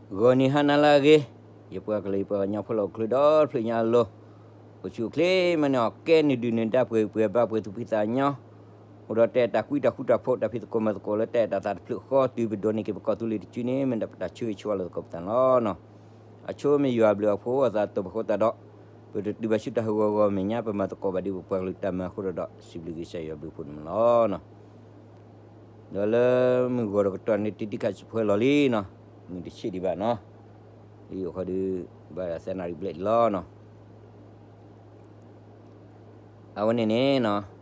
ဂီၤနံၤဟါနၤလၢအဂ့ၤ, ယပှၤကလုာ်ယပှၤကညီဖိလၢအိၣ်ချ့ဒီတဖျၢၣ်ညါအလိၤ, အိၣ်ဆူၣ်အိၣ်ချ့မ့ၢ်န့ၣ် အီၣ်ကဲနုာ်ဒုၣ်နုာ်ဒါ ပှဲၤပှဲၤဘါပှဲၤသူၣ်ဖှံသးညီ, အိၣ်ဒီးတၢ်အဲၣ်တၢ်ကွံတၢ်ဃူတၢ်ဖိး တၢ်ဖံးသကိးမၤသကိးလၢတၢ်အဲၣ်တၢ်သးတဖျၢၣ်ဃီ တုၤပဒိးန့ၢ်က့ၤပကီၢ်သူလ့ၤတစုန့ၣ် မ့ၢ်ဒၣ်ပတၢ်ဆၢဂ့ၤဆၢဝါလိာ်သကိးပသးန့ၣ်လီၤ. အဆိမ့ၢ်ယွၤအဘျုးအဖှိၣ်အသးတဖှိၣ်ဃိသတးဒီး ပတတုၤဘၣ်ဆူတၢ်ဟးဂီၤဂီၤမဲာ်ညါ ပမၤသကိးဘၣ်ဒ်ပပှၤကလုာ်တၢ်မၤအဃိဒီး စံးဘျုးက့ၤကစၢ်ယွၤအဘျုးအဖှိၣ်န့ၣ်လီၤ. ဒီးလၢမုၢ်ဂီၤတကတီၢ်န့ၣ် တံတံခးစံးဖဲလီၤလံနီၤ, မုၢ်တဆ့ၣ်ဒံးဘၣ်နီၤ, ဒ်အဃိဒီး ဘၣ်သၢနၣ်ရံၣ်ဘျဲၣ်ဒံးလီၤနီၤ. အဝဲန့ၣ်န့ၣ်နီၤ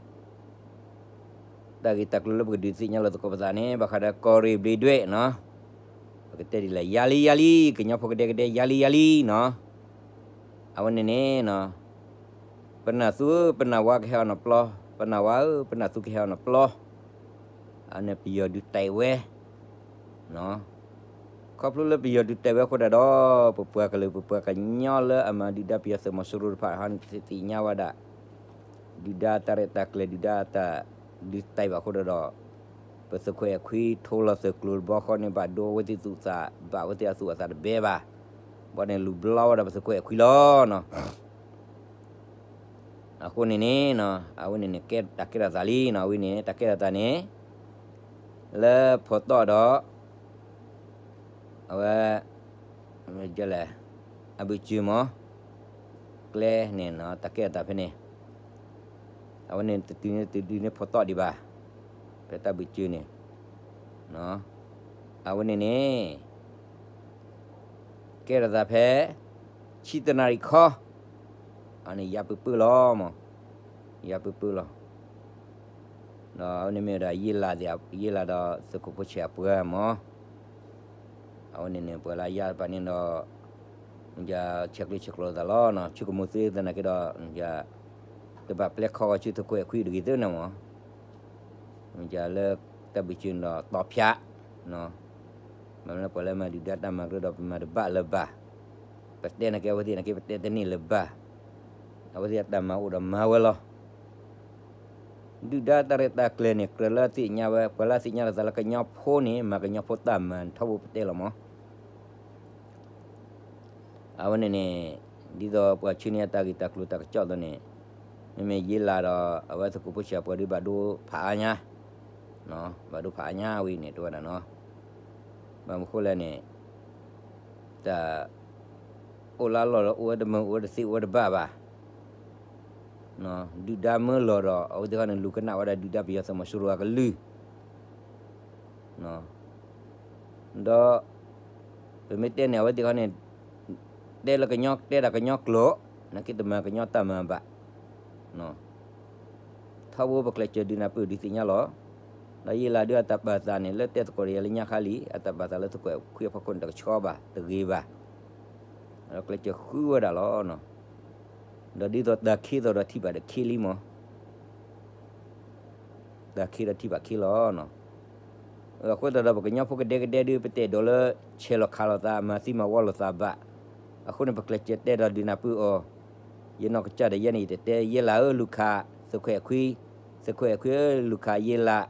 တၢ်ဂ့ၢ်တၢ်ကျိၤလၢပကဒုးသ့ၣ်ညါလိာ်သကိးပသးန့ၣ် ဘၣ်ဃးဒီးကီၢ်ရ့ၣ်ဘျ့းဒွဲၣ်နီၤ, ပကတဲဒ်လဲၣ် ယါလံယါလံ, ကညီဖိကဒဲကဒဲ ယါလံယါလံနီၤ. အဝဲန့ၣ်န့ၣ်နီၤ ပနၢ်သူဧၢ ပနၢ်ဝါကဟဲအီၤနီတပျီ, ပနၢ်ဝါဧၢ ပနၢ်သူကဟဲအီၤနီတပျီ, အန့ၣ်ပယီၤဒုးတဲာ်ဝဲ ခီဖျိလၢပယီၤဒုးတဲာ်ဝဲအဃိဒၣ်ဒီး ပပှၤကလုာ်ပပှၤကညီလၢအမၤဒုၣ်ဒါပယီၤသုးမီၤစိရိၤတဖၣ်ဟီန့ၣ် သ့ၣ်ညါဝဲဒၣ် ဒုၣ်ဒါတၢ်ရဲၣ်တၢ်ကျဲၤ ဒုၣ်ဒါတၢ်ဒုးတဲာ်ဘၣ်အဃိဒၣ်ဒီး ပသုးခိၣ်အဲၣ်ခွံထိလီၤသုးကျိၤတဘျီဃီန့ၣ် ဘၣ်ဒိဝဲသ့ၣ်သူၣ်သး ဘၣ်ဝဲသ့ၣ်အသူၣ်အသးတဘဲဘၣ်, ဘၣ်န့ၣ်လူၤဘျီဝဲဒၣ်ပသုးခိၣ်အဲၣ်ခွံလီၤနီၤ. အဃိန့ၣ်န့ၣ် အဝဲန့ၣ်န့ၣ် ကဲတၢ်ကဲထီၣ်သးလံနီၤ, အဝဲန့ၣ် တၢ်ကဲထီၣ်သးန့ၣ် လၢဖိးတီၣ်ဒီး အဝဲ လဲၣ် အဘုၣ်စၢၤမး ကျဲန့ၣ်နီၤ တၢ်ကဲထီၣ်သးဖဲန့ၣ် အဝဲန့ၣ်တတုၤန့ၣ်တတုၤန့ၣ်ဖိးတီၣ်ဒံးဘၣ်, ဖဲတၢ်ဘုၣ်စၢၤန့ၣ် အဝဲန့ၣ်န့ၣ် ကဲထီၣ်သးဖဲ ဆံတနၣ်ရံၣ်ခီ အန့ၣ်ယါပၢၢ်ပၢၢ်လီၤမး, ယါပၢၢ်ပၢၢ်လီၤ. ဒီးအဝဲန့ၣ်မ့ၢ်ဝဲဒၣ်ယ့လး ယ့လးဒီးသုးခိၣ်ဖိဆဲးအပှၤမး, အဝဲန့ၣ်န့ၣ် ပှၤလၢယါတဖၣ်န့ၣ်ဒီး မ့ၢ်ဆဲးကျၢဆဲးကျိးသးလီၤနီၤ, ဆူကမိၣ်သ့သနာ်က့ဒီး တဘၣ်ပျဲခီဂီၤဆူသုးခိၣ်အဲၣ်ခွံတဂ့ၤသ့န့ၣ်မး, မ့ၢ်လၢတၢ်ဘုၣ်စၢၤန့ၣ်ဒီးတီၤဖၠး ဘၣ်မနုၤလၢပှၤလၢမၤဒုၣ်ဒါတၢ်မၤကရၢဒီးပမၤတဘၣ်လၢၤဘၣ်, ပတဲနာ်က့အဝဲသ့ၣ်နာ်က့ပတဲတန့ၢ်လၢၤဘၣ်, အဝဲသ့ၣ်အတၢ်မၤအိၣ်ဒီးမၤဝဲလီၤ. ဒုၣ်ဒါတၢ်ရဲၣ်တၢ်ကျဲၤန့ၣ် ကြၢးလၢသ့ၣ်ညါဝဲ ပှၤလၢသ့ၣ်ညါလီၤသးလၢကညီဖိန့ၣ် မၤကညီဖိတၢ်မၤန့ၣ်ထီဘိပတဲလီၤမး. အဝဲန့ၣ်န့ၣ် ဒ်သိးပှၤဆှၢန့ၢ်အတၢ်ဂ့ၢ်တၢ်ကျိၤတၢ်ကစီၣ်အသိးန့ၣ် မ့မ့ၢ်ယ့လးဒီး အဝဲသုးခိၣ်ဖိဆဲးအပှၤဒုးဘၣ်ဒိဖးအါညါ, ဘၣ်ဒိဖးအါညါဝဲန့ၣ် တဲဝဲဒၣ်နီၤ, ဘၣ်မနုၤဃိလဲၣ်န့ၣ် တၢ်အိၣ်လၢအလီၢ်ဒီးအိၣ်ဝဲတမုာ်အိၣ်ဝဲတသ့အိၣ်ဝဲတဘၣ်ဘၣ် ဒုၣ်ဒါမၢလီၤဒီး အဝဲသ့ၣ်ခီန့ၣ် လူၤကနၣ်ဝဲဒၣ်ဒုၣ်ဒါပယီၤသုးမီၤစိရိၤအကလုၢ်, ဒီး ပမ့ၢ်တဲန့ၣ် အဝဲသ့ၣ်ခီန့ၣ် တဲလၢကညီ တဲဒၣ်ကညီကျိာ် နာ်က့တမၤကညီတၢ်မၤဘၣ် ထီဘိပကျဲးစၢးဒုးနၢ်ပၢၢ်ဒုးသ့ၣ်ညါလီၤ. ဒီးယ့လးဒုးအတၢ်ပာ်သးန့ၣ် လၢတဲသကိးဒီးယၤလၢညါခါလံ အတၢ်ပာ်သးလၢသုးခိၣ်အဲၣ်ခွံအဖီခိၣ်န့ၣ် တကဆှီဘၣ် တဂ့ၤဘၣ်. ဒီးကျဲးစၢးဃုဝဲဒၣ်လီၤ. ဒီးဒ်သိးတၢ်ခ့သိးဒီးထံၣ်ဘၣ်ဒီးခ့လံမး တၢ်ခ့ဒီးထံၣ်ဘၣ်ခ့လီၤ. အဃိသတးဒီး ပကညီဖိကဒဲကဒဲဒုး ပတအဲၣ်ဒိးလၢ ဆဲးလီၤခးလိာ်သး မၤသံမၤဝီလိာ်သးဘၣ်. အဃိန့ၣ် ပကျဲးစၢးတဲဒီးဒုးနၢ်ပၢၢ်အီၤ, ယနီၢ်ကစၢ်ဒီးယဲန့ၣ် ယတတဲ ယ့လးဧၢ လူၤခး သုးခိၣ်အဲၣ်ခွံ, သုးခိၣ်အဲၣ်ခွံဧၢ လူၤခးယ့လး,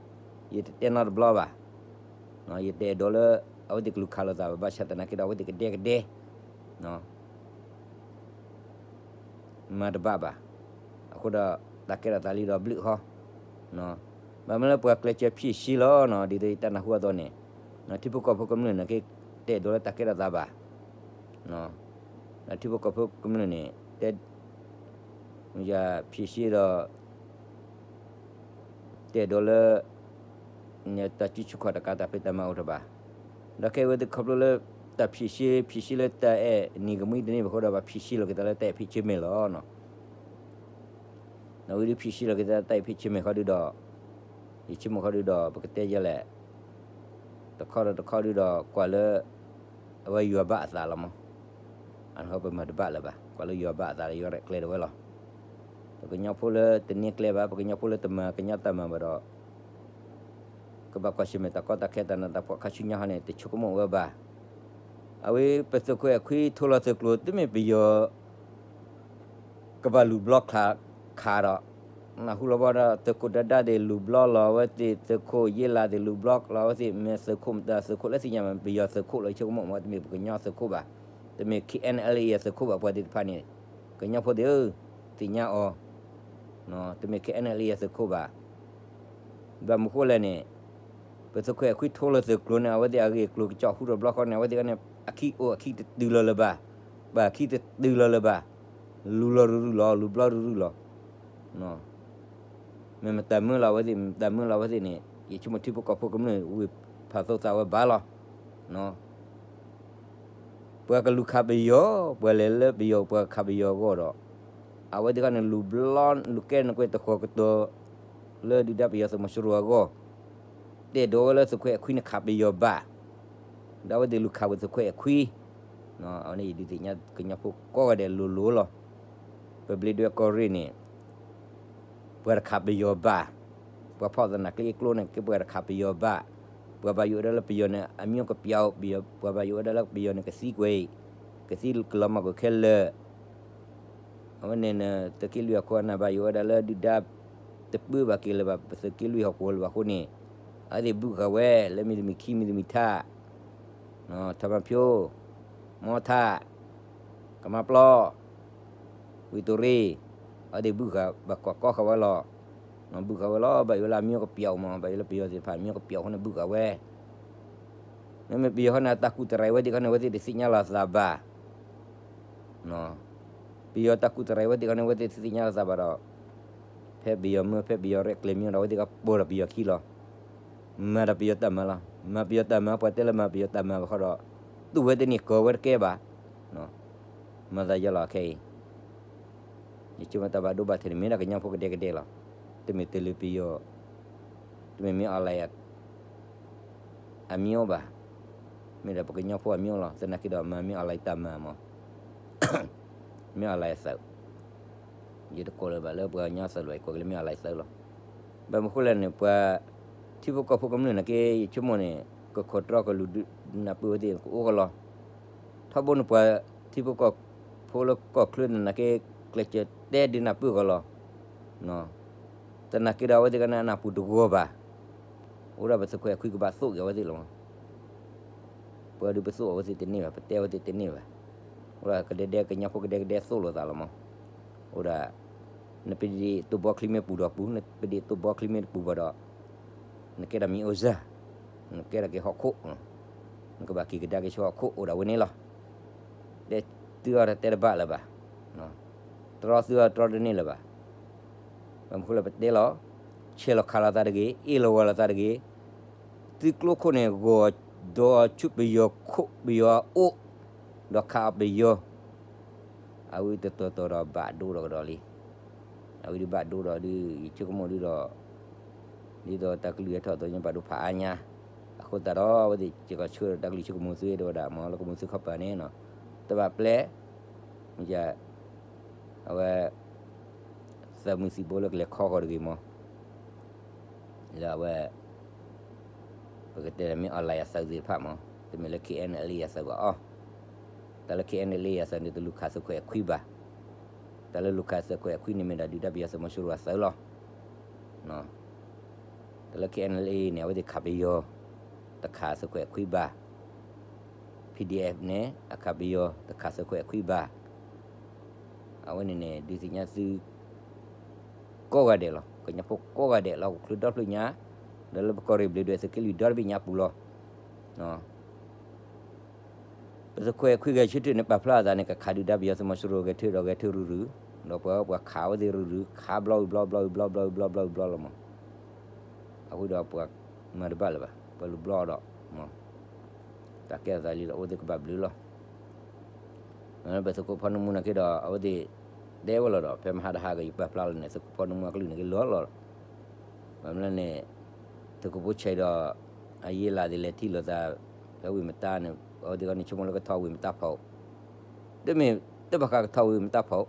ယတတဲနီတဘျီဘၣ်. ယတအဲၣ်ဒိးလၢ အဝဲသ့ၣ်ကလူၤခးလိာ်သးဘၣ် ဘၣ်ဆၣ်သနာ်က့ဒီး အဝဲသ့ၣ်ကဒဲကဒဲ မၤတဘၣ်ဘၣ်. အဃိဒီး တၢ်ကဲထီၣ်သးလံဒီးဘျုးဟီ, ဘၣ်မနုၤလၢပှၤကျဲးစၢးဖြေရှင်းလီၤနီၤ ဒ်သိးယတၢ်နၢ်ဟူအသိးန့ၣ်, ထံဖိကီၢ်ဖိကမျၢၢ်န့ၣ်က့ တအဲၣ်ဒိးလၢတၢ်ကဲထီၣ်သးဘၣ်. ထံဖိကီၢ်ဖိကမျၢၢ်န့ၣ် တဲ ဖြေရှင်းဒီး တအဲၣ်ဒိးလၢ တၢ်စုဆူၣ်ခီၣ်တကးတၢ်ဖံးတၢ်မၤအိၣ်တဘၣ်. ဒီးခဲအံၤဝဲသ့ၣ်ခီဖျိလၢ တၢ်ဖြေရှင်း ဖြေရှင်းလၢတၢ်အဲၣ်နံၤကမှံတန့ၢ်ဘၣ်အဃိဒီး ဘၣ်ဖြေရှင်းလီၤက့ၤသးလၢတၢ်အဲၣ်ဖံးဆ့မဲာ်လီၤ. ဒီးဝဲဒုးဖြေရှင်းလီၤက့ၤသးလၢတၢ်အဲၣ်ဖံးဆ့မဲာ်ခီဒုဒီး ယဆိကမိၣ်ခီဒုဒီး ပကတဲယဲလဲၣ် တခီဒီးတခီဒုဒီး ကွၢ်လၢ အဝဲယွၤဘၣ်အသးလီၤမး. အန့ၣ်ပမၤတဘၣ်လၢၤဘၣ် ကွၢ်လၢယွၤဘၣ်အသးဒီး ယွၤရဲၣ်ကျဲၤဒၣ်ဝဲလီၤ. ပကညီဖိလၢတန့ၢ်ကျဲဘၣ် ပကညီဖိလၢတမၤကညီတၢ်မၤဘၣ်ဒီး ကဘၣ်ကွၢ်ဆၢၣ်မဲာ်တၢ်ကီတၢ်ခဲတၢ်နးတၢ်ဖှီၣ်ခါဆူညါဟီန့ၣ် တဆိကမိၣ်ဝဲဘၣ်. အဝဲပသုးခိၣ်အဲၣ်ခွံထိလီၤသုးကျိၤ တမ့ၢ်ပယီၤ ကဘၣ်လူၤဘျီခးဒီး နၢ်ဟူလီၤဘၣ်ဒီး သုးခိၣ်ဒၣ်ဒၣ်သ့ၣ်လူၤဘျီလီၤအဝဲသ့ၣ်, သုးခိၣ်ယ့လးသ့ၣ်လူၤဘျီလီၤအဝဲသ့ၣ်, မ့ၢ်သုးခိၣ်မတၤ သုးခိၣ်လၢသ့ၣ်ညါမး ပယီၤသုးခိၣ်လီၤ ဆိကမိၣ်မး တမ့ၢ်ပကညီသုးခိၣ်ဘၣ်, တမ့ၢ် K N L A သုးခိၣ်ဘၣ် ပှၤသ့ၣ်တဖၣ်န့ၣ်, ကညီဖိသ့ၣ်ဧၢ, သ့ၣ်ညါအီၤ, တမ့ၢ် K N L A သုးခိၣ်ဘၣ်. ဘၣ်မနုၤဃိလဲၣ်န့ၣ်, ပသုးခွဲးအခွံထိလၢသုးကျိၤန့ၣ် အဝဲသ့ၣ်အဂ့ၢ်အကျိၤကစီၣ်ဟူထီၣ်ဘျီဃီန့ၣ် အဝဲသ့ၣ်န့ၣ် အခံအိၣ်အခံတတုၤလီၤလၢၤဘၣ်, ပှၤအခံတတုၤလီၤလၢၤဘၣ်, လူၤလီၤရုၢ်ရုၢ်လီၤ လူၤဘျီရုၢ်ရုၢ်လီၤ. မ့ၢ်မတၤမုၢ်လီၤအဝဲသ့ၣ်, မ့ၢ်မတၤမုၢ်လီၤအဝဲသ့ၣ်န့ၣ် ယဆိကမိၣ်ထံဖိကီၢ်ဖိကမျၢၢ်ဝံၤဖးသိသးဝဲဘၣ်လီၤ. ပှၤကလူၤခးပယီၤ, ပှၤလဲၤလၢပယီၤ ပှၤခးပယီၤအဂီၢ်ဒီး, အဝဲသ့ၣ်ခီန့ၣ် လူၤဘျီ လူၤကဲနကွဲးတဃီၤကတီၤ လၢဒုၣ်ဒါပယီၤသုးမီၤစိရိၤအဂီၢ်, တဲဒိးဝဲလၢသုးခွဲးအခွံန့ၣ်ခးပယီၤဘၣ်, ဒီးအဝဲသ့ၣ်လူၤခးဝဲသုးခွဲးအခွံ, အဝဲန့ၣ်ယဒုးသ့ၣ်ညါကညီဖိကိးဂၤဒဲးလိၤလိၤလီၤ. ပဘျ့ဒွဲၣ်ကီၢ်ရ့ၣ်န့ၣ် ပှၤတခးပယီၤဘၣ်, ပှၤဖီၣ်သနာ်က့အကျိန့ၣ် ကဲပှၤတခးပယီၤဘၣ်, ပှၤဘၣ်ယိၣ်ဝဲဒၣ်လၢပယီၤန့ၣ် အမျိုးကပျောက်, ပှၤဘၣ်ယိၣ်ဝဲဒၣ်လၢပယီၤန့ၣ် ကသံကွံာ်, ကသံကလီၤမၢ်ကွံာ်ခဲလၢာ်, အဝဲန့ၣ်န့ၣ် သုးက့လွံၢ်ဟီၣ်ခိၣ်အနၢ်ဘၣ်ယိၣ်ဝဲဒၣ်လၢဒုၣ်ဒါ တပၢဘၣ်က့ၤလၢၤဘၣ် ပသုးက့လွံၢ်ဟီၣ်ခိၣ်လၢၤဘၣ်အဃိန့ၣ်, အဝဲသ့ၣ်ဘုၣ်ဃာ်ဝဲ လၢမံၤတမံၤခံမံၤတမံၤထး ထးမၤဖၠိ, မီထး, ကမါပျီ, ဝံၣ်တိၣ်ရ့ၣ်, အဝဲသ့ၣ်ဘုၣ်ဃာ် ဘၣ်ကွၢ်ကီဃာ်ဝဲလီၤ. ဘုၣ်ဃာ်ဝဲလီၤ ဘၣ်ယိၣ်လၢအမျိုးကပျောက်မး ဘၣ်ယိၣ်လၢပယီၤသ့ၣ်တဖၣ် မျိုးကပျောက်အဃိန့ၣ် ဘုၣ်ဃာ်ဝဲ. မ့မ့ၢ်ပယီၤဟီန့ၣ် အတၢ်ကူၣ်တရံးဝဲသ့ၣ်ခီန့ၣ် အဝဲသ့ၣ်တသ့ၣ်ညါလီၤသးဘၣ်. ပယီၤတၢ်ကူၣ်တရံးဝဲသ့ၣ်ခီန့ၣ် အဝဲသ့ၣ်တသ့ၣ်ညါလီၤသးဘၣ်ဒီး, ဖဲပယီၤမၢ ဖဲပယီၤရဲၣ်ကျဲၤမံဒီး အဝဲသ့ၣ်ကပိာ်ဒီးပယီၤခံလီၤ. မၤဒီးပယီၤတၢ်မၤလီၤ. မၤပယီၤတၢ်မၤ ပှၤတဲလၢမၤပယီၤတၢ်မၤဘၣ်ဃီဒီး, တူၢ်ဝဲတန့ၢ်ကီၤဝဲတကဲဘၣ်. မၤသးယါလီၤခဲအံၤ ယဆိကမိၣ်တၢ်ဘၣ်ဒိဘၣ်ထံးန့ၣ် မ့ၢ်ဒၣ်ကညီဖိကဒဲကဒဲလီၤ. တမ့ၢ်တလၢပယီၤ, တမ့ၢ်မ့ၢ်အီၤလၢ အမျိုးဘၣ်, မ့ၢ်ဒီးပကညီဖိအမျိုးလီၤ. သနာ်က့ဒီးမၤမ့ၢ်အီၤလၢတၢ်မၤမး, မ့ၢ်အီၤလၢအသး, ယတကိးလၢၤဘၣ်လၢပှၤကညီအသးလီၤ ယကိးက့ၤလၢမ့ၢ်အီၤလၢအသးလီၤ. ဘၣ်မနုၤဃိလဲၣ်န့ၣ် ပှၤထံဖိကီၢ်ဖိကမျၢၢ်နာ်က့ ယဆိကမိၣ်န့ၣ် ကခိးတြီကလူးဒုးနၢ်ပၢၢ်ဝဲသ့ၣ်ကအိၣ်ကလီၤ. ထီဘိန့ၣ်ပှၤထံဖိကီၢ်ဖိလၢကီၢ်ချၢန့ၣ်နာ်က့ ကျဲးစၢးတဲဒုးနၢ်ပၢၢ်ကလီၤ. သနာ်က့ဒီးအဝဲသ့ၣ်ကန့ၣ်အနၢ်ပူၤတဂီၤဘၣ်. အိၣ်ဒၣ်ပသုးခွဲးအခွံကဘၣ်သိၣ်က့ၤအဝဲသ့ၣ်လီၤမး. ပှၤဒုးပသိၣ်အဝဲသ့ၣ်တန့ၢ်ဘၣ်, ပတဲအဝဲသ့ၣ်တန့ၢ်ဘၣ်. အိၣ်ဒၣ်ကဒဲကဒဲ ကညီဖိကဒဲကဒဲသိၣ်လိာ်သးလီၤမး. အိၣ်ဒၣ် နပဒ့ၣ်တိၢ်ဘီချံမ့ၢ်ပူၤဒီးပူၤ, နပဒ့ၣ်တိၢ်ဘီချံမ့ၢ်တပူၤဘၣ်ဒီး နကဲဒၣ်မံၤအိၣ်စၢ်, နကဲဒၣ်က့ၤဟီၣ်ခိၣ်, နကဘၣ်က့ၤကဒါက့ၤဆူဟီၣ်ခိၣ်အိၣ်ဒၣ်ဝဲန့ၣ်လီၤ. တဲသုအီၤတဲတဘၣ်လၢၤဘၣ်, တြီသုအီၤတြီတန့ၢ်လၢၤဘၣ်. ဘၣ်မနုၤဃိလၢပတဲလီၤ, ဆဲးလီၤခးလိာ်သးတဂ့ၤ, အ့ၣ်လိာ်ဝီလိာ်သးတဂ့ၤ. သုကျိခိၣ်န့ၣ် ဂီၤဒီးဆူပယီၤခိၣ်ပယီၤအအိၣ်, ဒီးခးအီၤပယီၤ အဝဲတတီၤတီၤဒီးဘၣ်ဒိဒီးကဒီးလံ. အဝဲဒုးဘၣ်ဒိဒီးဒုး ယဆိကမိၣ်ဒုးဒီး ဒ်သိးတၢ်ကလုၢ်ဟဲထီၣ်သိးညါဘၣ်ဒိဖးအါညါ, အဃိသတးဒီး အဝဲသ့ၣ်စ့ၢ်ကီးဆှၢဒီးတၢ်ကလုၢ်ဆူကမူၤသုဒီးဝဲဒၣ် မ့ၢ်လၢကမူၤသုခီပၤန့ၣ် တဘၣ်ပျဲ, မ့ၢ် အဝဲ သးမုာ်သံၣ်ဘိလၢကလဲၤခီဃီၤတဂ့ၤမး, လၢအဝဲ ပကတဲလၢမ့ၢ်အီၣ်လဲၣ်အသးသ့ၣ်တဖၣ်မး, တမ့ၢ်လၢ K N L A အသးဘၣ်အီၤ, တၢ်လၢ K N L A အသးန့ၣ် တလူၤခးသုးခွဲးအခွံဘၣ်, တၢ်လၢလူၤခးသုးခွဲးအခွံန့ၣ်မ့ၢ်ဒၣ်ဒုၣ်ဒါပယီၤသုးမီၤစိရိၤအသးလီၤ. တၢ်လၢ K N L A န့ၣ် အဝဲသ့ၣ်ခးပယီၤ, တခးသုးခွဲးအခွံဘၣ်, P D F န့ၣ် အခးပယီၤ တခးသုးခွဲးအခွံဘၣ်. အဝဲန့ၣ်န့ၣ် ဒုးသ့ၣ်ညါသု ကိးဂၤဒဲးလီၤ. ကညီဖိကိးဂၤဒဲးလၢဟီၣ်ခိၣ်ချၢဒီဖျၢၣ်ညါ, ဒီးလၢပကီၢ်ရ့ၣ်ဘျ့းဒွဲၣ်သုးက့လွံၢ်ဒီတဘ့ၣ်ညါပူၤလီၤ. ပသုးခွဲးခွံဂဲၤဆၢထၢၣ်န့ၣ် ပာ်ဖျါအသးန့ၣ် ကခးဒုၣ်ဒါပယီၤသုးမီၤစိရိၤဂဲၤဆၢထၢၣ်ဒီးဂဲၤဆၢထၢၣ်ရုၢ်ရုၢ်, ဒီးပှၤပှၤခးအဝဲသ့ၣ်ရုၢ်ရုၢ် ခးဘျီဝံၤဘျီဘျီဝံၤဘျီဘျီဝံၤဘျီဘျီဝံၤဘျီလီၤမး. အဃိဒီးပှၤမၤတဘၣ်လၢၤဘၣ် ပှၤလူၤဘျီဒီး တၢ်ကဲထီၣ်သးလံဒီး အဝဲသ့ၣ်ကဘၣ်ဘျုးလီၤ. ပသုးခိၣ်ဖီနမူနာ်က့ဒီး အဝဲသ့ၣ်တဲဝဲလီၤဒီး ဖဲမဟါတဟါကယပာ်ဖျါလီၤန့ၣ် သုးခိၣ်ဖီနမူအကလုၢ်န့ၣ်က့လီၤလီၤ. ဘၣ်မနုၤလဲၣ်န့ၣ် သုးခိၣ်ဖိဆဲးဒီး အယ့လးသ့ၣ်လဲၤထံၣ်လိာ်သး ဖဲဝ့ၢ်မတါန့ၣ် အဝဲသ့ၣ်ခီန့ၣ်ဆိကမိၣ်လၢကထီၣ်ဝ့ၢ်မတါဖီး, တမ့ၢ်တဘၣ်ဃးကထီၣ်ဝ့ၢ်မတါဖီး,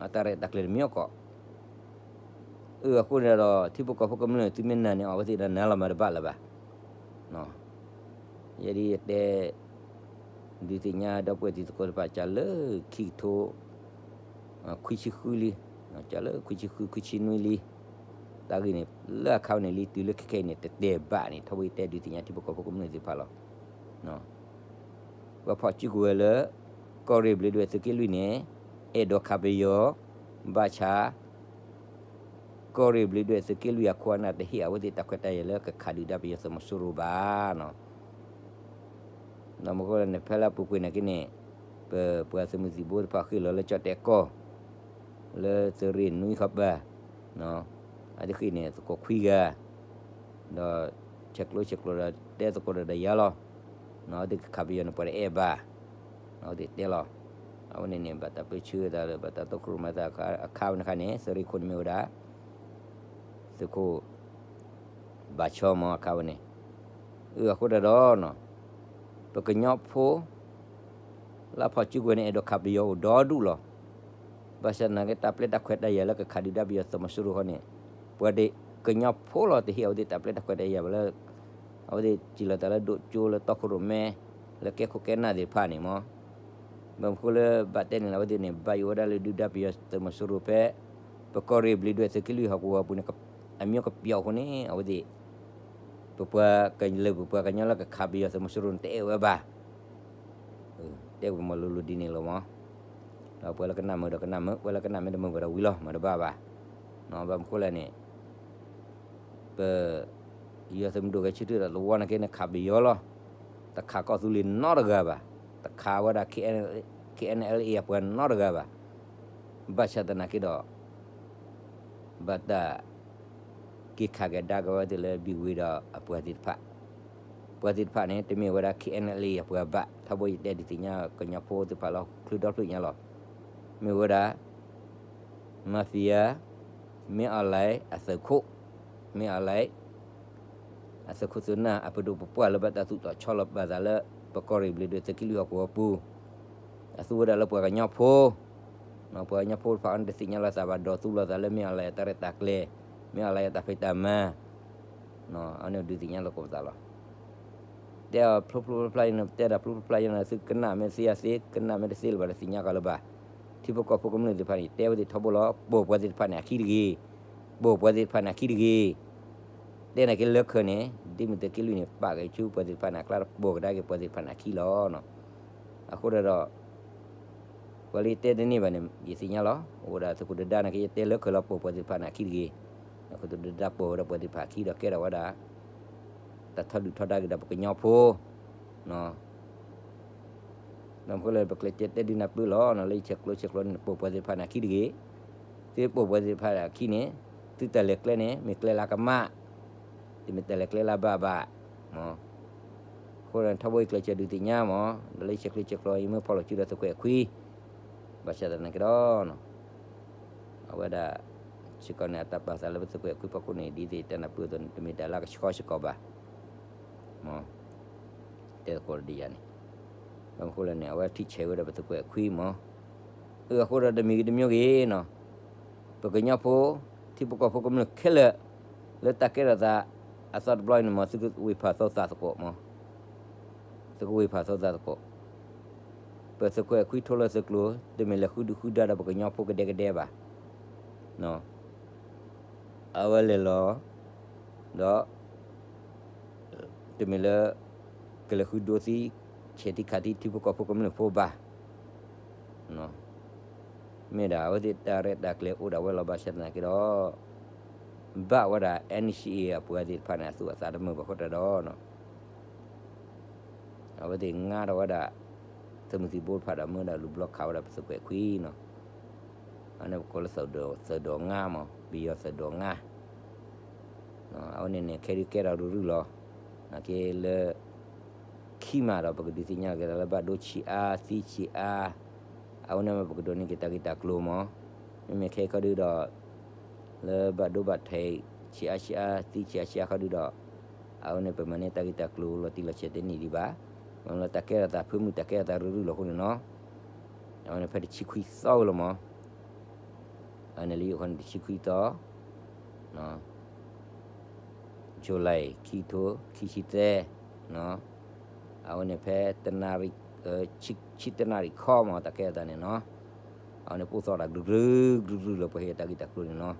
အတၢ်ရဲၣ်တၢ်ကျဲၤတမံၤအီၣ်ကီး အဃိန့ၣ်ဒီး ထံဖိကီၢ်ဖိကမျၢၢ်သုမ့ၢ်နာ်န့ၣ် အဝဲသ့ၣ်ဒီးနၤလီၤမၤတဘၣ်လၢၤဘၣ်. ယဲဒ်ယတဲ ဒုးသ့ၣ်ညါဒီပုၢ်ဝဲၢ်တံၤသကိးတဖၣ် ကလၢခံကထိ ခွံဆံဃုလံ, ကၠီလၢခွံဆံဃု ခွံဆံနွံလံ, တၢ်ဂ့ၢ်န့ၣ် လၢအခါဝဲန့ၣ်လံ တုၤလၢခဲခဲအံၤန့ၣ် တတဲဘၣ်န့ၣ် ထီဘိယတဲဒုးသ့ၣ်ညါထံဖိကီၢ်ဖိကမျၢၢ်သ့ၣ်တဖၣ်လီၤ. ပှၤဖီၣ်စုကဝဲၤလၢ ကီၢ်ရ့ၣ်ဘျ့းဒွဲၣ်သုးက့လွံၢ်န့ၣ် အဲၣ်ဒိးခးပယီၤ, ဘၣ်ဆၣ် ကီၢ်ရ့ၣ်ဘျ့းဒွဲၣ်သုးက့လွံၢ်အခိၣ်အနၢ် တဟ့ၣ်အဝဲသ့ၣ်တၢ်ခွဲးတၢ်ယာ်လၢကခးဒုၣ်ဒါပယီၤသုးမီၤစိရိၤဘၣ်နီၤ. ဒီးမ့ၢ်ဃိန့ၣ် ဖဲလၢအပူၤကွံာ်နာ်က့န့ၣ် ပပှၤသုးမုၢ်သံၣ်ဘိတဖၣ်ဃ့ၢ်လီၤလၢကၠီၣ်တဲာ်ကီၢ် လၢသုးရ့ၣ်နွံခီပၤ, အဝဲသ့ၣ်ဃ့ၢ်န့ၣ်သကိးခွံဂၤ, ဒီးဆဲးကျိးဆဲးကျိးဒီးတဲသကိးဒီးဒီးယၤလီၤ. အဝဲသ့ၣ်ကခးပယီၤန့ၣ်ပှၤတအဲၣ်ဘၣ်, အဝဲသ့ၣ်တဲလီၤ. အဝဲန့ၣ်န့ၣ် ဘၣ်တၢ်ပၢဆှၢသးလၢ ဘၣ်တၢ်တိၢ်ခိၣ်ရိၣ်မဲသးအခါဝဲန့ၣ်အခါန့ၣ် သုးရ့ၣ်ခိၣ်န့ၣ်မ့ၢ်ဝဲဒၣ် သုးခိၣ် ဘၣ်ဆီမ့ၢ်အခါဝဲန့ၣ်, အဃိတၢ်ဒီး ပကညီဖိ လၢဖီၣ်စုကဝဲၤန့ၣ် အဲၣ်ဒိးခးပယီၤအိၣ်ဒီဒူၣ်လီၤ. ဘၣ်ဆၣ်သနာ်က့ တၢ်ပျဲတၢ်ခွဲးတၢ်ယာ်လၢကခးဒုၣ်ဒါပယီၤသုးမီၤစိရိၤဃီန့ၣ် ပှၤဒၣ်ကညီဖိလီၤ တဟ့ၣ်အဝဲသ့ၣ်တၢ်ပျဲတၢ်ခွဲးတၢ်ယာ်ဘၣ်လၢ အဝဲသ့ၣ်စံးလီၤသးလၢဒိၣ်ကၠိလၢတီခိၣ်ရိၣ်မဲ လၢကဲခိၣ်ကဲနၢ်သ့ၣ်တဖၣ်န့ၣ်မ့ၢ် ဘၣ်မနုၤဃိလၢဘၣ်တဲန့ၣ်လၢအဝဲသ့ၣ်န့ၣ် ဘၣ်ယိၣ်ဝဲဒၣ်လၢဒုၣ်ဒါပယီၤသုးမီၤစိရိၤဖဲ ပကီၢ်ရ့ၣ်ဘျ့းဒွဲၣ်သုးက့လွံၢ်ဟီၣ်ကဝီၤအပူၤန့ၣ် အမျိုးကပျီအဃိန့ၣ် အဝဲသ့ၣ် ပပှၤကလုာ်ပပှၤကညီလၢကခးပယီၤသုးမီၤစိရိၤန့ၣ် တအဲၣ်ဝဲဘၣ်. တဲပမၤလိၤလိၤဒ်န့ၣ်လီၤမး. ဒီးပှၤလၢကနၣ်မုာ်ဒီးကနၣ်မုာ်, ပှၤလၢကနၣ်မုာ်ဒီးကနၣ်မုာ်, ပှၤလၢကနၣ်မ့ၢ်တမုာ်ဘၣ်ဒီးဝံၤလီၤ မၤတဘၣ်ဘၣ်. ဘၣ်မနုၤဃိလဲၣ်န့ၣ် ပ ယွၤသုးမုၢ်ဒိၣ်ဂဲၤဆၢထၢၣ်ဒီးသဝီနာ်က့န့ၣ် ခးပယီၤလီၤ. တခးကီၢ်သူလ့ၤနီတဂၤဘၣ်. တခးဝဲဒၣ် K N L A အပှၤနီတဂၤဘၣ်. ဘၣ်ဆၣ်သနာ်က့ဒီး ဘၣ်တၢ် က့ၤခးကဒါက့ၤဝဲသ့ၣ်လၢဘံၣ်ဝ့ၤဒီးအပှၤသ့ၣ်တဖၣ်, ပှၤသ့ၣ်တဖၣ်န့ၣ် တမ့ၢ်ဝဲဒၣ် K N L A အပှၤဘၣ်, ထီဘိယတဲဒုးသ့ၣ်ညါကညီဖိသ့ၣ်တဖၣ်လၢချုးဒီဖျၢၣ်ညါလီၤ. မ့ၢ်ဝဲဒၣ် mafia မ့ၢ်အီၤလဲၣ်အသုးခိၣ်, မ့ၢ်အီၤလဲၣ် အသုးခိၣ်သုးနၢ် အပဒိၣ်ပပှၢ်လၢဘၣ်တၢ်သူၣ်တီၤဆီလီၤပာ်သးလၢ ပကီၢ်ရ့ၣ်ဘျ့းဒွဲၣ်သုးက့လွံၢ်ဟီၣ်ကဝီၤပူၤ, အသူဝဲဒၣ်လၢပှၤကညီဖိ, ပှၤကညီဖိတဖၣ်အံၤန့ၣ် တသ့ၣ်ညါလီၤသးဘၣ်, ဒိးသူလီၤသးလၢမ့ၢ်အီၤလဲၣ်အတၢ်ရဲၣ်တၢ်ကျဲၤ, မ့ၢ်အီၤလဲၣ်အတၢ်ဖံးတၢ်မၤ အဝဲန့ၣ်ဒုးသ့ၣ်ညါလိာ်သကိးပသးလီၤ. တဲအီၤဖျိဖျိဖျါဖျါအံၤန့ၣ် တဲဒၣ်ဖျိဖျိဖျါအံၤန့ၣ် သုကနၣ်မ့ၢ်သ့ဧါသ့, ကနၣ်မ့ၢ်တသ့လၢၤဘၣ် တသ့ၣ်ညါကီးလၢၤဘၣ်. ထံဖိကီၢ်ဖိကမျၢၢ်သ့ၣ်တဖၣ်န့ၣ် တဲဝဲသ့ၣ်ထီဘိလီၤ, ပိာ်ပှၤသ့ၣ်တဖၣ်န့ၣ် အခံတဂ့ၤ, ပိာ်ပှၤသ့ၣ်တဖၣ်န့ၣ် အခံတဂ့ၤ. တဲနာ်က့လၢခၢးန့ၣ် ဒ်မ့ၢ်သုးက့လွံၢ်န့ၣ် ပာ်က့ၤဆူပှၤသ့ၣ်တဖၣ်န့ၣ် အကျါတပိာ်ကဒါက့ၤပှၤသ့ၣ်တဖၣ်န့ၣ် အခံလီၤ. အဃိဒီး ပှၤလၢယတဲတန့ၢ်ဘၣ်န့ၣ် ယသ့ၣ်ညါလီၤ. အိၣ်ဝဲဒၣ်သုးခိၣ်ဒုၣ်ဒါနာ်က့ ယတဲလၢခၢးလီၤ ပိာ်ပှၤသ့ၣ်တဖၣ်န့ၣ် အခံတဂ့ၤ. သုးခိၣ်ဒုၣ်ဒါပိာ်ဝဲဒၣ်ပှၤသ့ၣ်တဖၣ်အခံဒီးကဲထီၣ်ဝဲဒၣ် တၢ်ထီဒုၣ်ထီဒါက့ၤဒီးပကညီဖိ ဘၣ်မနုၤဃိလဲၣ် ပကျဲးစၢးတဲဒုးနၢ်ပၢၢ်လီၤနီၤ လၢယဆဲးကျိးဆဲးကျိးန့ၣ် ပိာ်ပှၤသ့ၣ်တဖၣ်န့ၣ် အခံတဂ့ၤ. သုပိာ်ပှၤသ့ၣ်တဖၣ်အခံန့ၣ် သုတၢ်လဲၤကျဲန့ၣ် မ့ၢ်ကျဲလၢကမၣ်, တမ့ၢ်တၢ်လဲၤကျဲလၢဘၣ်ဘၣ်. အဃိဒီးထီဘိယကျဲးစၢးဒုးသ့ၣ်ညါမး ဒီးလၢယဆဲးကျိးဆဲးကျိး ယမ့ၢ်ဖီၣ်လိာ်စုဒီးသုးခွဲးအခွံ ဘၣ်ဆၣ်သနာ်က့ဒီး အဝဲဒၣ် စ့ၢ်ကီးန့ၣ် အတၢ်ပာ်သးလၢပသုးခွဲးအခွံဖီခိၣ်န့ၣ် ဒ်သိးယတဲနၢ်ပၢၢ်အသိးန့ၣ် တမ့ၢ်တၢ်လၢကဆှီစ့ၢ်ကီးဘၣ်. တဲသကိးဒီးယၤန့ၣ် ဘၣ်မနုၤဃိလဲၣ်န့ၣ် အဝဲထံၣ်ဆဲးဝဲဒၣ်ပသုးခွဲးအခွံမး. အဃိဒီးတမံၤဂ့ၤတမံၤဂ့ၤနီၤ ပကညီဖိ ထံဖိကီၢ်ဖိကမျၢၢ်ခဲလၢာ် လၢတၢ်ကဲထီၣ်သးအသီတဘျီအံၤန့ၣ်မး သုကဝ့ၤဖးသိသးသကိးမး. သုကဝ့ၤဖးသိသးသကိး. ပသုးခွဲးအခွံထိလၢသုးကျိၤ တမ့ၢ်လဲၤဃုဒုဃုဒါဒီးပကညီဖိကဒဲကဒဲဘၣ်. အဝဲလဲၤလီၤ ဒီး တမ့ၢ်လၢ ကလဲၤဃုဒိသံ ဆဲးသံခးသံထံဖိကီၢ်ဖိကမျၢၢ်ဖိဘၣ်. မ့ၢ်ဒၣ်အဝဲသ့ၣ်တၢ်ရဲၣ်တၢ်ကျဲၤအိၣ်ဒၣ်ဝဲလီၤ ဘၣ်ဆၣ်သနာ်က့ဒီး ဘၣ်ဝဲဒၣ် N C A အပှၤသ့ၣ်တဖၣ်န့ၣ် အသူၣ်အသးတမုာ်ဘၣ်အဃိတၢ်ဒီး အဝဲသ့ၣ်ငါထီၣ်ဝဲဒၣ် သုးမုၢ်သံၣ်ဘိတဖၣ်ဒီး မၢဝဲဒၣ်လူၤဘျီခးဝဲဒၣ်ပသုးခွဲးအခွံနီၤ. အန့ၣ်ပကိးလၢ သုးဒိးငါမး ပယီၤသုးဒိးငါ. အဝဲန့ၣ်န့ၣ် ခဲဒုးကဲထီၣ်ရုၢ်ရုၢ်လီၤ. နာ်က့လၢ ခံမးဒီး ပကဒုးသ့ၣ်ညါက့ၤသးလၢဘၣ်ဒိဆံးအါ သံဆံးအါ အဝဲန့ၣ်မ့ၢ်ပကဒိးန့ၢ်က့ၤတၢ်ဂ့ၢ်တၢ်ကျိၤမး. မ့မ့ၢ်ခဲအံၤခီဒုဒီး လၢဘၣ်ဒိဘၣ်ထံး ဆံးအါဆံးအါ သံဆံးအါဆံးအါခီဒုဒီး အဝဲန့ၣ်ပမၤန့ၢ်တၢ်ဂ့ၢ်တၢ်ကျိၤလီၤတံၢ်လီၤဆဲးတန့ၢ်ဒံးဘၣ်. မ့ၢ်လၢတၢ်ကဲထီၣ်သးဖုမုၢ်တၢ်ကဲထီၣ်သးရုၢ်ရုၢ်လီၤအဃိန့ၣ်နီၤ. အဝဲန့ၣ်ဖဲတဆံခွံသီဝဲလီၤမး. အဝဲန့ၣ်လၢယအိၣ်ခီန့ၣ်တဆံခွံသီ July ခံကထိခံဆံသၢ အဝဲန့ၣ်ဖဲတနၣ်ရံၣ် ဆံတနၣ်ရံၣ်ခီမး တၢ်ကဲထီၣ်သးန့ၣ်နီၤ. အဝဲန့ၣ်ပိၢ်သီတၢ်ကရူၢ်ကရူၢ်ကရူၢ်လၢပှၤဟဲတၢ်ဂ့ၢ်တၢ်ကျိၤန့ၣ်နီၤ.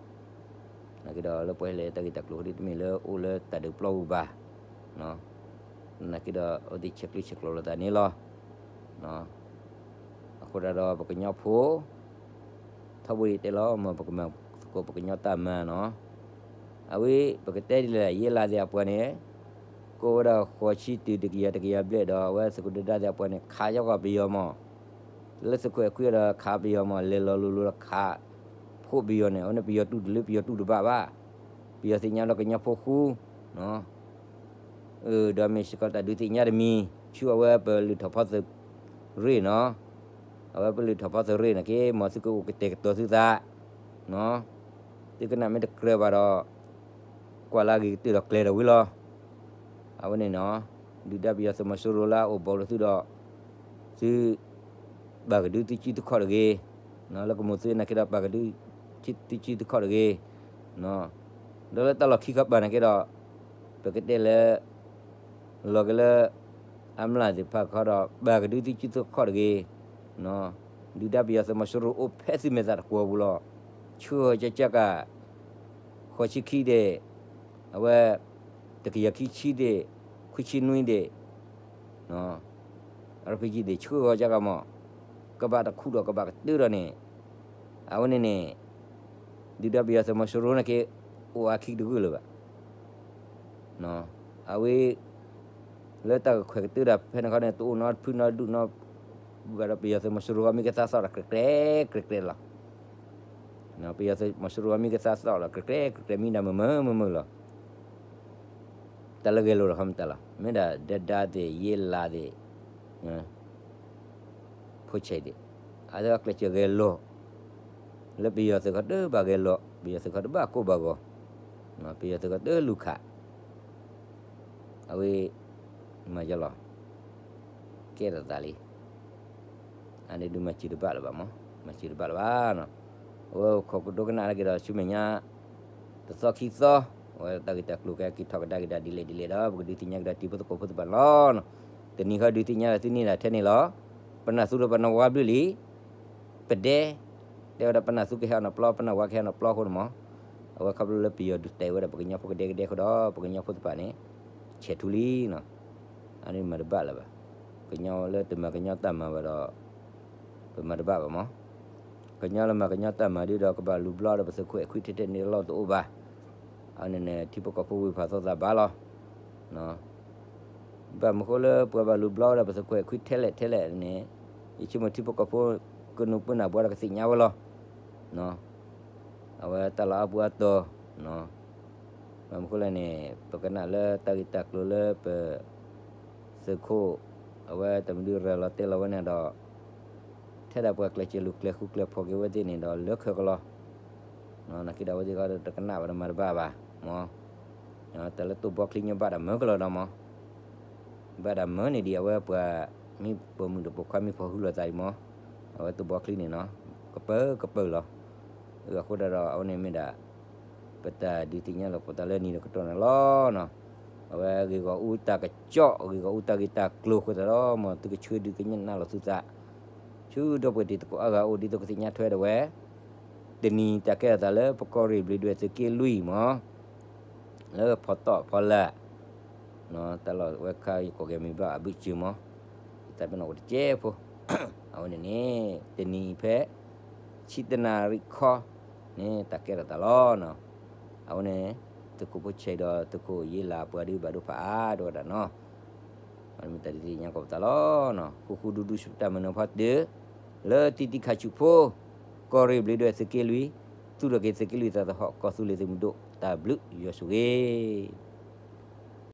နာ်က့ဒီးလၢပှၤဟဲလၢတၢ်ဂ့ၢ်တၢ်ကျိၤဃီဒ်တမ့ၢ်လၢအိၣ်လၢတၢ်ဒုးပျီပူၤဘၣ်. နာ်က့ဒီးအဝဲသ့ၣ်ဆဲးကျၢဆဲးကျိးလိာ်သးန့ၣ်လီၤ. အဃိဒၣ်ဒီးပကညီဖိ ထီဘိအံၤတဲလီၤ မ်ပကမၤသကိးပကညီတၢ်မၤနီၤ. အဝဲပကတဲဒ်လဲၣ် ယဲလးသ့ၣ်အပှၤန့ၣ် ကိးဝဲဒၣ်ဃိးဆံတုၤတကယၤတကယၤဘျဲၣ်ဒီး အဝဲသုးခိၣ်ဒုၣ်ဒါသ့ၣ်အပှၤန့ၣ် ခးယီၤကီးပယီၤမး လၢသုးခိၣ်အဲၣ်ခွံဒီးခးပယီၤမး လဲၤလီၤလိၤလိၤဒီးခး ဖှိၣ်ပယီၤန့ၣ် အဝဲန့ၣ်ပယီၤတူၢ်တလၢပယီၤတူၢ်တဘၣ်ဘၣ်. ပယီၤသ့ၣ်ညါဒီးကညီဖိဃူ ဒီးမ့ၢ်စ့ၢ်ကီးတၢ်ဒုးသ့ၣ်ညါတမံၤ ဆူအဝဲပလုၢ်ထီၣ်ဖီသုးရ့ၣ်နီၤ. အဝဲပလုၢ်ထီၣ်ဖီသုးရ့ၣ်နာ်က့ မ်သုကအိၣ်ကတဲာ်ကတီၤသုသး သုကနၣ်မ့ၢ်တကြၢးဘၣ်ဒီး ကွၢ်လၢအဂ့ၤကတၢၢ်ဒီးကျဲၤဒီးဝံၤလီၤ. အဝဲန့ၣ်နီၤ ဒုၣ်ဒါပယီၤသုးမီၤစိရိၤလၢအအိၣ်ဘူးလိာ်သုဒီး သု ဘၣ်ကဒုသုစုသုခီၣ်တဂ့ၤ, လၢကမိၣ်သုနာ်က့ဒီး ဘၣ်ကဒုသုစုသုခီၣ်တဂ့ၤ, ဒီးလၢတၢ်လီၢ်ခံခီပၤနာ်က့ဒီး ပကတဲလၢ လီၤက့ၤလၢ အမျးသ့ၣ်တဖၣ်ခီဒီး ဘၣ်ကဒုသုစုသုခီၣ်တဂ့ၤ, ဒုၣ်ဒါပယီၤသုးမီၤစိရိၤအိၣ်ဖဲသုမဲာ်သၣ်တကွီၤပူၤလီၤ. ဆှၢကကက ဃိးဆံခံဒ့ၣ်, အဝဲ တကယၤခံဆံဒ့ၣ်, ခွံဆံနွံဒ့ၣ်, RPG ဒ့ၣ် ဆှၢဂီၤကကမး, ကဘၣ်တခူဒီးကဘၣ်ကတၢၢ်ဒီးန့ၣ်, အဝဲန့ၣ်န့ၣ် ဒုၣ်ဒါပယီၤသုးမီၤစိရိၤနာ်က့ အိၣ်အခံတဂၢၢ်လၢၤဘၣ်. အဝဲ လၢတၢ်ကခွဲးကတၢၢ်တၢ်ဖဲန့ၣ်ခီန့ၣ် တအိၣ်နီတဖုနီတဒူၣ်နီတဘၣ်ဒီး ပယီၤသုးမီၤစိရိၤအမံၤကသါသီၣ်ဒီးကြဲးကြဲးကြဲးကြဲးလီၤ. ပယီၤသုးမီၤစိရိၤအမံၤကသါသီၣ်ဒီး ကြဲးကြဲးကြဲးကြဲး မံၤဒၣ်မုာ်မုာ်မုာ်မုာ်လီၤ. တၢ်လၢဂဲၤလိာ်တခီမတၤလီၤ. မ့ၢ်ဒၣ်ဒဲဒါသ့ၣ် ယ့လးသ့ၣ် ဖိဆဲးသ့ၣ် အဝဲသ့ၣ်ကျဲးစၢးဂဲၤလိာ် လၢပယီၤသုးခီတဘၣ်ဂဲၤလိာ်, ပယီၤသုးခီတဘၣ်ကိၢ်ဘၣ်ဂီၤ, ပယီၤသုးခီတလူၤခး အဝဲ မၤယလီၤ ကဲထီၣ်သးလံ. အန့ၣ်ဒုးမၤစၢၤတဘၣ်လၢၤဘၣ်မး, မၤစၢၤတဘၣ်လၢၤဘၣ်နီၤ. အဝဲခိးကဒိကနၣ်တၢ်က့ၤဒီးဆူမဲာ်ညါ တသီခံသီ, အဝဲတၢ်ဂ့ၢ်တၢ်ကျိၤကဲက့ၤထီၣ်ကဒါက့ၤဒၣ်ဒ်လဲၣ်ဒ်လဲၣ်ဒီး ပကဒုးသ့ၣ်ညါက့ၤဒီးတံၤဖိသကိးဖိသ့ၣ်တဖၣ်န့ၣ်လီၤ. တနံၤဃီဒုးသ့ၣ်ညါဒီးသုန့ၢ်ဒၣ်ထဲန့ၣ်လီၤ. ပနၢ်သူဒီးပနၢ်ဝါဘျုးလံ. ပဒဲ တဲဝဲဒၣ်ပနၢ်သူကဟဲအီၤနီတဘျီ ပနၢ်ဝါကဟဲအီၤနီတဘျီအဃိန့ၣ်မး, အဝဲခီဖျိလၢပယီၤဒုးတဲဝဲဒၣ်ပကညီဖိကဒဲကဒဲအဃိဒီး ပကညီဖိသ့ၣ်တဖၣ်န့ၣ် ဆဲးထူလံနီၤ. အန့ၣ်မၤတဘၣ်လၢၤဘၣ်. ကညီလၢတမၤကညီတၢ်မၤဘၣ်ဒီး ပမၤတဘၣ်ဘၣ်မး. ကညီလၢမၤကညီတၢ်မၤဒုးဒီး ကဘၣ်လူၤဘျီဒီးပသုးခိၣ်အဲၣ်ခွံထဲထဲန့ၣ်အလီၢ်တအိၣ်ဘၣ်. အန့ၣ်န့ၣ် ထံဖိကီၢ်ဖိဝံၤဖးသီသးဘၣ်လီၤ. ဘၣ်မနုၤဃိလၢပှၤဘၣ်လူၤဘျီဝဲဒၣ်ပသုးခိၣ်အဲၣ်ခွံထဲလဲၣ်ထဲလဲၣ်န့ၣ်, ယဆိကမိၣ်ထံဖိကီၢ်ဖိ ကနူးပၢနၢ်ဘှီဒီးကသ့ၣ်ညါဝဲလီၤ. အဝဲတၢ်လီၢ်အါပူၤအါတီၤ, ဘၣ်မနုၤဃိလဲၣ်န့ၣ် ပကနၣ်လၢတၢ်ဂ့ၢ်တၢ်ကျိၤလၢပ သုးခိၣ် အဝဲတမံၤဒုးရၤလီၤတဲလီၤဝဲန့ၣ်ဒီး ထဲဒၣ်ပှၤကျဲးစၢးလူၤကျဲၤဃူကျဲၤဖိးက့ၤဝဲသ့ၣ်န့ၣ်ဒီး လၢခဲကလီၤ. နာ်က့ဒီးအဝဲသ့ၣ်ဃီဒီးတကနၣ်ဘၣ်ဒီးမၤတဘၣ်ဘၣ်မး. တၢ်လၢတိၢ်ဘီချံညီဘၣ်ဒၣ်မၢကလီၤဒီးမး, ဘၣ်ဒၣ်မၢန့ၣ်ဒံး အဝဲပှၤမ့ၢ်ပိာ်မုၣ်ဒီးပိာ်ခွါမ့ၢ်ဖီၣ်ဟုလိာ်သးဒံးမး, အဝဲတိၢ်ဘီချံန့ၣ်နီၤ ကပၢကပၢလီၤ. အဃိဒၣ်ဒီးအဝဲန့ၣ်မ့ၢ်ဒၣ် ပတၢ်ဒုးသ့ၣ်ညါလိာ်ပသးလၢနံၤဒီးကတီၢ်န့ၣ်လီၤ. အဝဲဂ့ၢ်ဂီၢ်အူတၢ်ကစီၣ် ဂ့ၢ်ဂီၢ်အူတၢ်ဂ့ၢ်တၢ်ကျိၤအဃိသတးဒီး မ်သုကဆှၢဒုးကနၣ်လိာ်သုသး ဆူဒီပုၢ်ဝဲၢ်တံၤသကိးအါဂၤအိၣ်ဒ်သိးကသ့ၣ်ညါထွဲဒၣ်ဝဲ တနံၤတၢ်ကဲထီၣ်သးလၢပကီၢ်ရ့ၣ်ဘျ့းဒွဲၣ်သုးက့လွံၢ်မး လၢဖီတီၣ်ဖီလာ် တၢ်လီၢ်ဝဲခါယကိးက့ၤမံၤဘၣ်အဘုၣ်စၢၤမး ယသးပ့ၤနီၣ်အိၣ်တကဲဖိ အဝဲန့ၣ်န့ၣ် တနံၤအံၤဖဲ ဆံတနၣ်ရံၣ်ခီန့ၣ် တၢ်ကဲထီၣ်သးလီၤ. အဝဲန့ၣ် သုးခိၣ်ဖိဆဲးဒီးသုးခိၣ်ယ့လးပှၤဒုးဘၣ်ဒိဖးအါဒိၣ်ဝဲဒၣ်နီၤ. အဝဲမ့ၢ်တၢ်ဒုးသ့ၣ်ညါကိးပသးလီၤ. ဃူဃူဒူဒူဆူတၢ်မုာ်နၢ်ဖီတၢၢ် လၢတံၤတံၤခါဆူၣ်ဖိ ကီၢ်ရ့ၣ်ဘျ့းဒွဲၣ်သုးက့လွံၢ် သူၣ်ထီၣ်က့ၤသုးက့လွံၢ်သးသဟီၣ် ကီၢ်သူလ့ၤသုးမုၢ်ဒိၣ် တၢ်ဘျုးယွၤဆိၣ်ဂ့ၤ